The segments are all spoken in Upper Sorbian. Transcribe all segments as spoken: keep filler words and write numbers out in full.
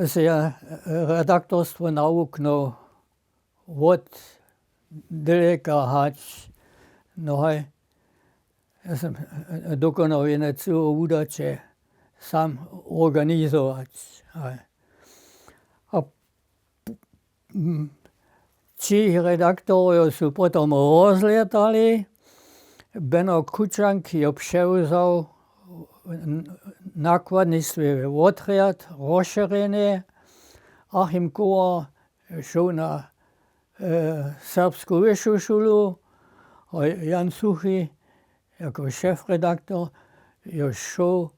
se ja redaktorstwo nawuknył wot daleka hač, no haj, ja sam dokonał jene cyło wudaće sam organizować. A tři redaktorjo su potom rozlětali. Beno Kučank jo přewzał nakładnistwje wotrjad rozšěrjenje. Achim Kowa šoł na serbsku wyšu šulu, a Jan Suchi jako šefredaktor jo šoł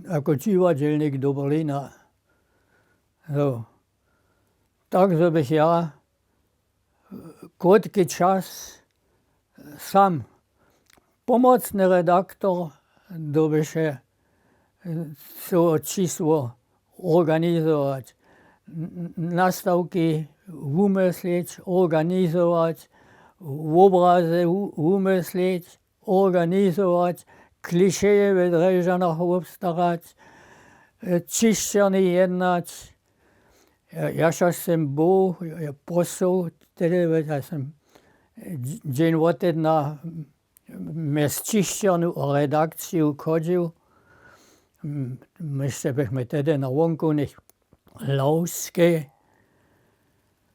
jako dźiwadźelnik do Berlina. Tak zo bych ja krótki čas sam pomocny redaktor, dyrbješe cyło čisło organizować, nastawki wumyslić, organizować, wobrazy wumyslić, organizować, klišeje w Drježdźanach wobstarać, ćišćerni jednać. Ja šaš sem był, ja posoł, tedy ja sem dźeń wotedna mjez ćišćernu a redakciju chodźił. Myšće bychmy tedy na wonkownych lawskej